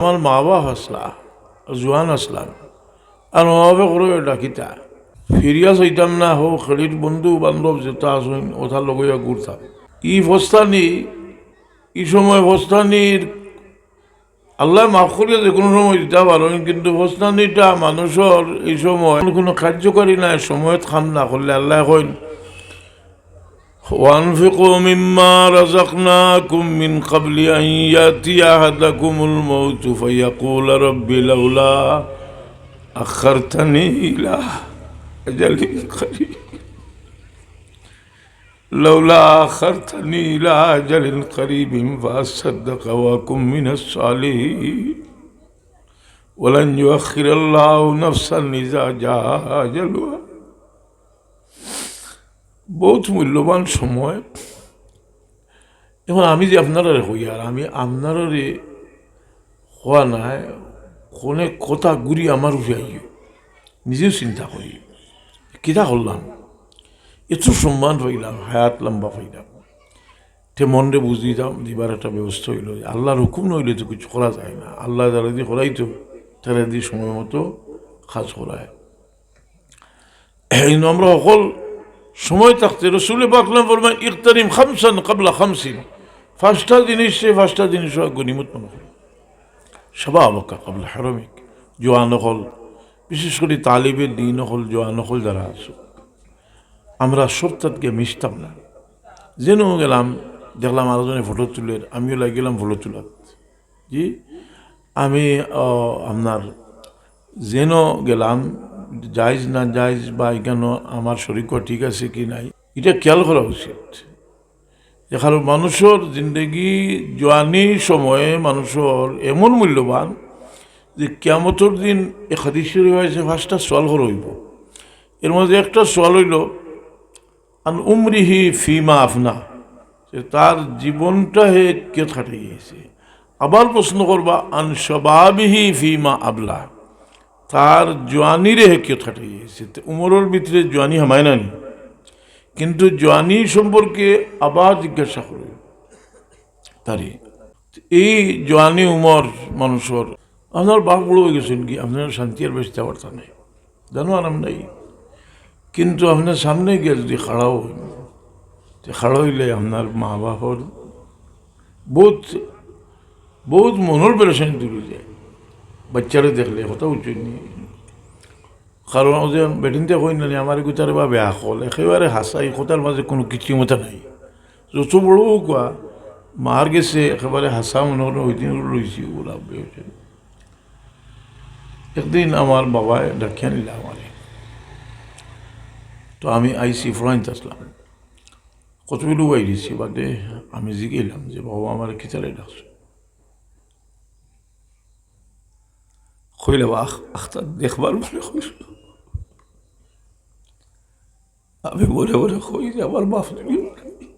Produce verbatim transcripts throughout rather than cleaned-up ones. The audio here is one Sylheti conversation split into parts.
আমার মা বাপ আছলা, জোয়ান আছলাম, আর মা বাপে করে ডাকিতা, ফিরিয়া চাইতাম না, হো খেলির বন্ধু বান্ধব যেতা আছইন, ওতার লগে ঘুরতাম। ই ফস্তানি, ই সময় ফস্তানির আল্লায় মাফ করিয়া যে কুনু সময় দিতা পারইন, কিন্তু ফস্তানিটা মানুষর ই সময় কুনু কার্যকারী নায়, সময়ত কাম না করলে আল্লায় কইন, وأنفقوا مما رزقناكم من قبل أن يأتي أحدكم الموت فيقول رب لولا أخرتني إلى أجل قريب لولا أخرتني إلى أجل قريب فأصدق وأكن من الصالحين ولن يؤخر الله نفسا إذا جاء أجلها। বহুত মূল্যবান সময়। এখন আমি যে আপনারারে কইয়ার, আমি আপনারারে কওয়া নায়, অনেক কথা ঘুরি আমার উপরে আইয়ে, নিজেও চিন্তা করি, কিতা করলাম, এত সম্মান পাইলাম, হায়াত লম্বা পাইলাম, তে মনরে বুঝ দিতাম, দিবার একটা ব্যবস্থা অইলো। আল্লার হুকুম নইলে তো কিছু করা যায় না। আল্লায় যারেদি করাইতো, তারেদি সময় মতো কাজ করায়। এই জন্য আমরা হকল সময় থাকতে রসুলে পাক সাল্লাল্লাহু আলাইহি ওয়াসাল্লাম ফরমায়, "ইগতানিম খামসান ক্বাবলা খামসিন।" পাঁচটা জিনিস, সে পাঁচটা জিনিস গনিমত মনে করো। শাবাবাকা ক্বাবলা হারামিক, জোয়ান অকল, বিশেষ করি তালিবে দ্বীন অকল, জোয়ান অকল যারা আছো, আমরা সবতাত গিয়া মিশতাম না। যেন গেলাম, দেখলাম আরো জনে ফটো তুলের, আমিও লাগি গেলাম ফটো তুলাত। জি, আমি, আহ, আপনার যেন গেলাম, জায়েজ না জায়েজ বা এখানো আমার শরীক ঠিক আছে কি নাই, ইটা খেয়াল করা উচিত। যে কারণ মানুষর জিন্দেগি, জোয়ানি সময়ে মানুষর এমন মূল্যবান যে কিয়ামতর দিন এক হাদিস শরীফ আছে, পাঁচটা সওয়াল করা অইবো। এর মাঝে একটা সওয়াল অইলো, আন উমরিহি ফিমা আফনা, যে তার জীবনটা হে কিয়ত কাটাই গেছে। আবার প্রশ্ন করবা, আন শাবাবিহি ফিমা আবলা, তার জোয়ানিরে হে কিয়ত কাটাই গেছে। তে উমরর ভিতরে জোয়ানি হামায় না নি, কিন্তু জোয়ানি সম্পর্কে আবার জিজ্ঞাসা করে তারে। এই জোয়ানি উমর মানুষর, আপনার বাপ বুড়া অই গেছইন কি, আপনার শান্তি আর বেশি থাকবার তা নাই, জানো আরাম নাই, কিন্তু আপনার সামনে গিয়া যদি খাড়া অইন, তে খাড়া অইলে আপনার মা বাপর বহুত, বহুত মনর পেরেশানি দূর অই যায়। বাচ্চারে দেখলে কথা উচিত নি, কারণ অউ যে বেটিন্তে কইন না নি, আমার গুতারে বা বেআক্কল, একেবারে হাছা, ই কথার মাঝে কুনু কৃত্রিমতা নাই। যত বড় অউক বা, মার গেছে একেবারে হাছা মনে করে ওই দিন রইছি, ওরা বেউছে। একদিন আমার বাবায় ডাকিয়া নিলা আমারে, তো আমি আইছি, ফড়াইন্তে আছলাম, কতগুলো বাইরেছি বাদে আমি জিগাইলাম যে, "বাবা, আমারে কিতারে ডাকছো?" কইলা, "বা, আখ-, আখতা দেখবার মনে কইল।" আমি মনে মনে কই যে, "আমার বাপ দুনিয়াত নাই,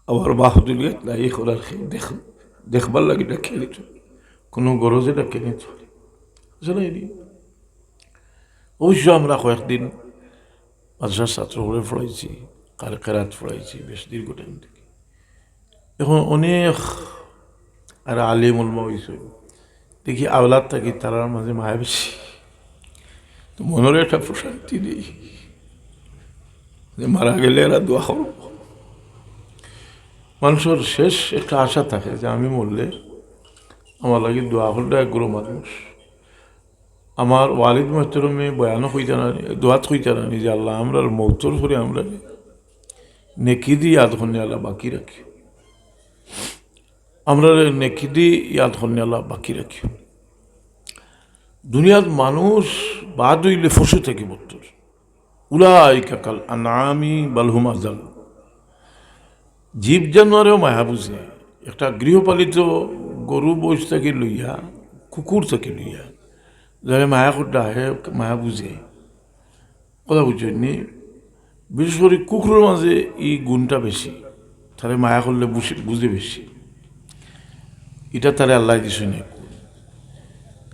আমার বাপ দুনিয়াত নাই, এখন আর কে দেখ-, দেখবার লাগি ডাকিয়া নিত, কুনু গরজে ডাকিয়া নিত।" জানাইনি। অবশ্য আমরা কয়েকদিন মাদ্রাসার ছাত্র অকলরে ফড়াইছি, কার-, কেরাত ফড়াইছি, বেশ দীর্ঘ টাইম থাকি। এখন অনেক আর আলিম উলামা অইছে, দেখি আওলাদ থাকি তারার মাঝে মায়া বেশি, তো মনর একটা প্রশান্তি নেই যে মারা গেলে এরা দোয়া করব। মানুষর শেষ একটা আশা থাকে যে আমি মরলে আমার লাগি দোয়া করলে এক গুরু মানুষ। আমার ওয়ালিদ মোহতরমে বয়ানও কইতা না, দোয়াত কইতা না নি যে, "আল্লাহ, আমরার মৌতর পরে আমরারে নেকি দি ইয়াদ করনে আল্লাহ বাকি রাখি, আমরারে নেকি দি ইয়াদ করনে আল্লাহ বাকি রাখি।" দুনিয়াত মানুষ বাদ অইলে পশু থাকি বদতর। উলাইকা কাল আনআমি বাল হুম আযাল। জীব জানোয়ারেও মায়া বুঝে। একটা গৃহপালিত গরু মইষ থাকি লইয়া, কুকুর থাকি লইয়া, যারে মায়া করতে আহে, মায়া বুঝে। কথা বুঝছইন নি? বিশেষ করি কুকুরর মাঝে ই গুণটা বেশি, তারে মায়া করলে বুঝে, বুঝে বেশি। ইটা তারে আল্লায় দিছইন।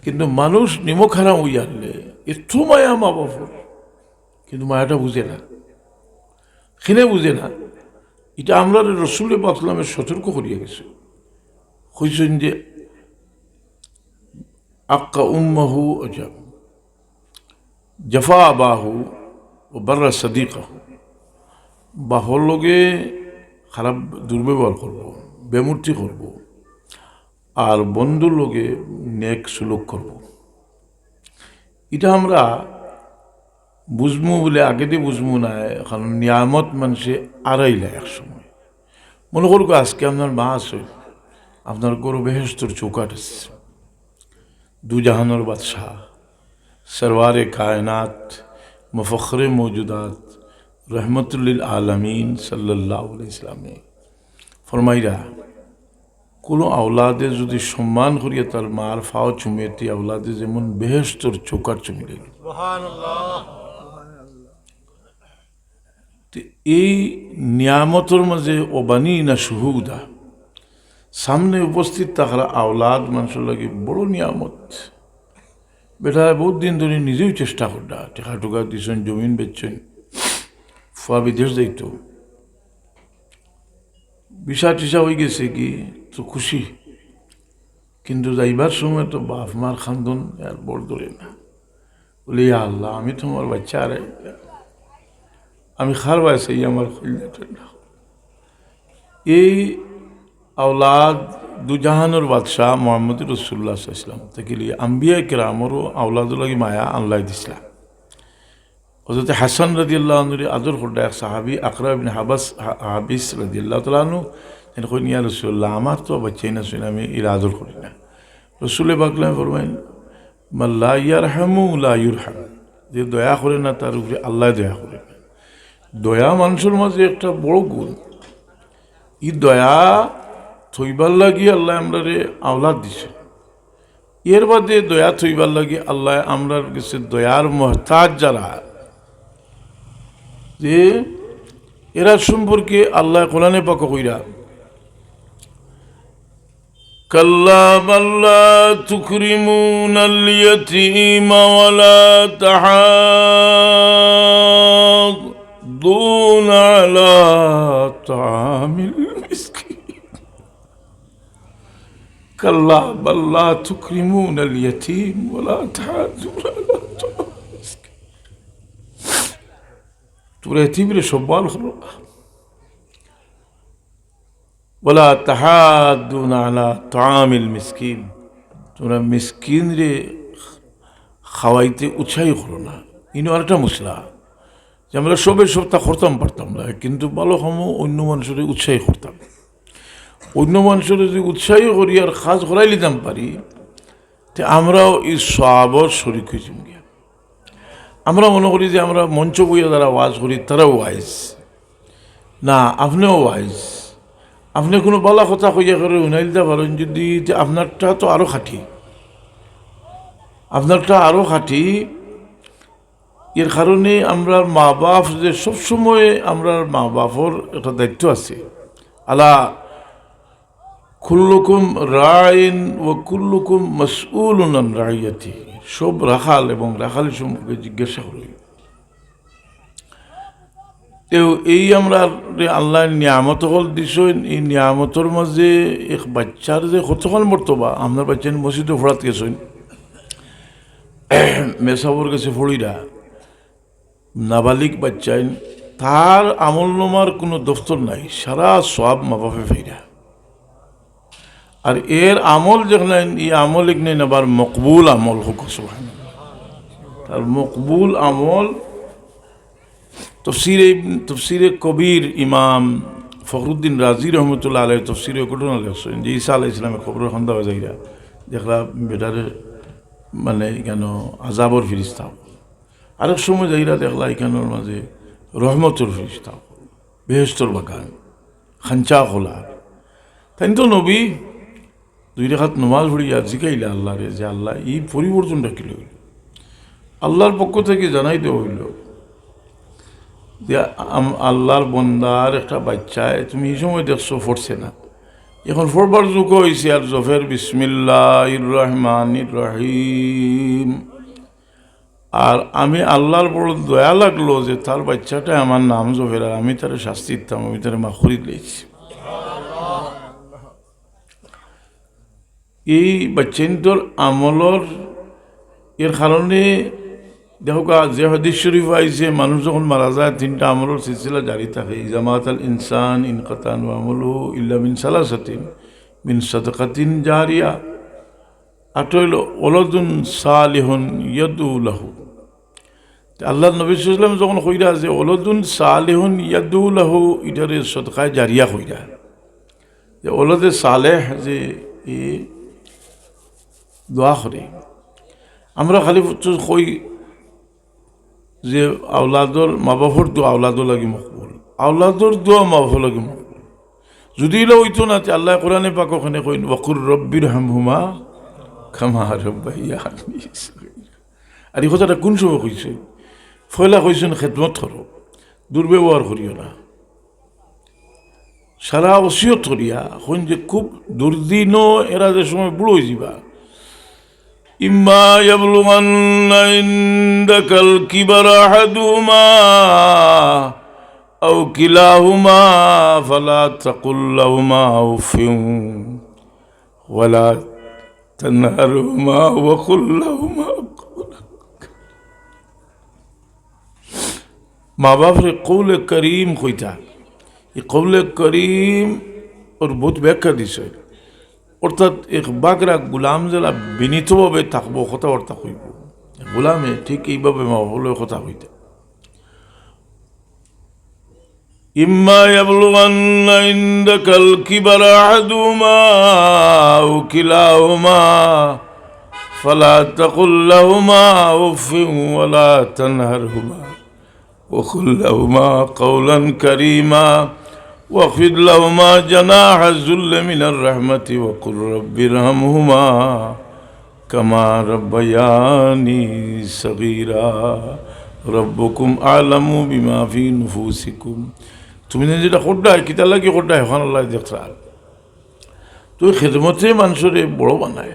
কিন্তু মানুষ নিমক হারাম অইয়া আনলে এত মায়া মা বাপর, কিন্তু মায়াটা বুঝে না। কেনে বুঝে না? ইটা আমরারে রসুলে পাক সাল্লামে সতর্ক করিয়া গেছে, কইছইন যে আক্কা উম্মাহু, আচ্ছা, জাফা আবাহু ও বাররা সাদিকাহু। বাপর লগে খারাপ দুর্ব্যবহার করব, বেমূর্তি করব, আর বন্ধুর লগে নেক সুলুক করব। ইটা আমরা বুঝমু বুলে আগেদি বুঝমু না, কারণ নিয়ামত মানষে আরাইলা এক সময়। মনো করুক্কা, আজকে আপনার মা আছে, আপনার ঘরো বেহেশতর চৌকাঠ আছে, দুজাহানর বাদশা, সরওয়ারে কায়নাত, মুফাখখরে মওজুদাত, রহমতুল্লিল আলামিন সাল্লাল্লাহু আলাইহি ওয়াসাল্লামে ফরমাইরা, কুনু আওলাদে যুদি সম্মান করিয়া তার মার পাও চুমে, তে আওলাদে যেমন বেহেশতর চৌকাঠ চুমিলে। তে এই নিয়ামতর মাঝে ওবানিনা শুহুদা, সামনে উপস্থিত থাকরা আওলাদ মানষর লাগি বড় নিয়ামত। বেটায় বউত দিন ধরি নিজেও চেষ্টা কররা, টেকা টুকা দিছইন, জমিন বেচছইন, ফুয়া বিদেশ যাইতো, ভিসা টিসা অইগেছে গি, তো খুশি। কিন্তু যাইবার সময় তো বাপ মার কান্দন আর বড় ধরে না। বলে, "ইয়া আল্লাহ, আমি তুমার বাইচ্চা রে, আমি কার বায় চাই আমার কইলজাটা না।" এই আওলাদ দুজাহানর বাদশা মুহাম্মদুর রাসূলুল্লাহ সাল্লাল্লাহু আলাইহি ওয়াসাল্লাম থাকিলে আম্বিয়া কেরামরও আওলাদর লাগি মায়া আল্লায় দিছলা। হযরতে হাসান রাদিয়াল্লাহু আনহুরে আদর কররা এক সাহাবী আকরা ইবনে হাবাস, হা-, হাবিস রাদিয়াল্লাহু তাআলা আনহু, তাইন কইন, "ইয়া রাসূলুল্লাহ, আমার তো বাইচ্চাইন আছইন, আমি ইলা আদর করি না।" রসুলে পাক সাল্লাল্লাহু আলাইহি ওয়াসাল্লাম ফরমাইন, "মান লা ইয়ারহামু লা ইউরহাম।" যে দয়া করে না, তার উপরে আল্লায় দয়া করে না। দয়া মানষর মাঝে একটা বড় গুণ। ই দয়া থইবার লাগি আল্লায় আমরারে আওলাদ দিছে। এর বাদে দয়া থইবার লাগি আল্লায় আমরার গেছে দয়ার মহতাজ যারা, যে এরা সম্পর্কে আল্লায় কোরআনে পাকো কইরা, "কাল্লা বাল লা তুকরিমুনাল ইয়াতীমা ওয়া লা তাহাদ্দুনা আলা তাআমিল মিসকিন।" কাল্লা বাল লা তুকরিমুনাল ইয়াতীম ওয়া লা তাহাদ্দুনা আলা তাআমিল মিসকিন। তুমরা এতিমরে সম্মান করো না। ওয়া লা তাহাদ্দুনা আলা তাআমিল মিসকিন। তুমরা মিসকিনরে খাওয়াইতে উৎসাহী করো না। ইনো আরেকটা মসলা। যে আমরা সবে সবতা করতাম পারতাম না, কিন্তু ভালা কামো অইন্য মানষরে উৎসাহী করতাম। অইন্য মানষরে যুদি উৎসাহী করি আর কাজ করাইলিতাম পারি, তে আমরাও ই সওয়াবর শরিক অইযিমু গিয়া। আমরা মনো করি যে আমরা মঞ্চো বইয়া যারা ওয়াজ করি, তারাও ওয়াইজ। না, আপনেও ওয়াইজ। আপনে কুনু ভালা কথা কইয়া কেউরে হুনাইলিতা পারইন যুদি, তে আপনারটা তো আরো খাঁটি। আপনারটা আরো খাঁটি। এর কারণে আমরার মা-বাফ যে সবসময় আমরার মা-বাফর একটা দায়িত্ব আছে। আলা কুল্লুকুম রাইন ওয়া কুল্লুকুম মাসউলুন আন রাইয়াতি। সব রাখাল এবং রাখালি সম্পর্কে জিজ্ঞাসা করইন। তেউ এই আমরারে আল্লায় নিয়ামত অকল দিছইন, ই নিয়ামতর মাঝে এক বাইচ্চার যে কতখান মর্তবা, আপনার বাইচ্চাইন মসজিদো পড়াত গেছইন, মেসাবর গেছে পড়িরা, নাবালিগ বাইচ্চাইন, তার আমলনামার কুনু দফতর নাই, সারা সওয়াব মা-বাফে পাইরা। আর এর আমল যেখানে, ই আমল ইখানে আবার মকবুল আমল, কউক্কা সুবহানাল্লাহ। তার মকবুল আমল। তফসিরে, তফসিরে কবির ইমাম ফখরুদ্দিন রাজি রহমতুল্লাহ আলাইহি তফসিরে ঘটনা লেখছইন যে ঈসা আলাইহিস সালামে কবরর কান্দাত যাইরা দেখলা বেটারে, মানে, ইখানো আযাবর ফিরিস্তা। আরেক সময় যাইরা দেখলা ইখানোর মাঝে রহমতর ফিরিস্তা, বেহেশতর বাগান, খাঞ্চা খোলা। তাইন তো নবী দুই রাকাত নমাজ পড়িয়া জিকাইলা আল্লারে যে, "আল্লাহ, ই পরিবর্তনটা কিলা অইলো?" আল্লার পক্ষ থাকি জানাই দেওয়া অইলো যে, আম-, আল্লার বন্দার একটা বাইচ্চায়, তুমি ই সময় দেখছো পড়ছে না, এখন পড়বার যুগ অইছে, আর জফের বিসমিল্লাহির রহমানির রহিম। আর আমি আল্লাহর বড় দয়া লাগলো যে তার বাচ্চাটায় আমার নাম জপের, আর আমি তারে শাস্তি দিতাম, আমি তারে মাফ করি দিলাইছি। এই বাচ্চাইন্তর আমলর এর কারণে দেখো গা, যে হাদিস শরীফ আইছে, মানুষ যখন মারা যায়, তিনটা আমলর সিলসিলা জারি থাকে। ইজা মাতাল ইনসান ইনকাতা আনহু আমলুহু ইল্লা মিন সালাসাতিন, মিন সাদাকাতিন জারিয়া, আর হইল ওয়ালাদুন সালিহুন ইয়াদউ লাহু। তে আল্লাহর নবী সাল্লাল্লাহু আলাইহি ওয়াসাল্লাম যখন কইরা যে ওয়ালাদুন সালিহুন ইয়াদউ লাহু, ইটারে সদকায়ে জারিয়া কইরা, যে ওলাদে সালেহ যে ই দোয়া করে, আমরা খালি ফুটু কই যে আওলাদর, মা বাপর দোয়া আওলাদর লাগি মকবুল, আওলাদর দোয়া মা বাপর লাগি মকবুল। যদি ইলা অইতো না, তে আল্লায় কোরআনে পাক ওখানে কইন, "ওয়াকুর রব্বির হামহুমা কামা রব্বাইয়ানি সগীরা।" আর এই কথাটা কোন সময় কইছে? পয়লা কইছেন, "খেদমত করো, দুর্ব্যবহার করিও না।" সারা ওসিয়ত করিয়া কইন যে খুব দুর্দিনও এরা যে সময় বুড়ো অই যিবা, ইম্মা ইয়াবলুগান্না ইনদাকাল কিবারা আহাদুহুমা আও কিলাহুমা ফালা তাকুল লাহুমা উফিন ওয়ালা তানহারহুমা ওয়া কুল লাহুমা কওলান। মা বাপরে কওলে করিম কইতা। এই কওলে করিম ওর বহুত ব্যাখ্যা দিছে। অর্থাৎ এক বাগরা গুলাম যেলা বিনীতভাবে থাকবো, কথাবার্তা কইব, গুলামে ঠিক এইভাবে মা বাপর লগে কথা কইতা। إما يبلغن عندك الكبر أحدهما أو كلاهما فلا تقل لهما أف ولا تنهرهما وقل لهما قولا كريما واخفض لهما جناح الذل من الرحمة وقل رب ارحمهما كما ربياني صغيرا ربكم أعلم بما في نفوسكم। তুমি যেন যেটা করডায়, কিতার লাগি করডায়, অখান আল্লায় দেখরা। তো খেদমতে মানষরে বড় বানায়,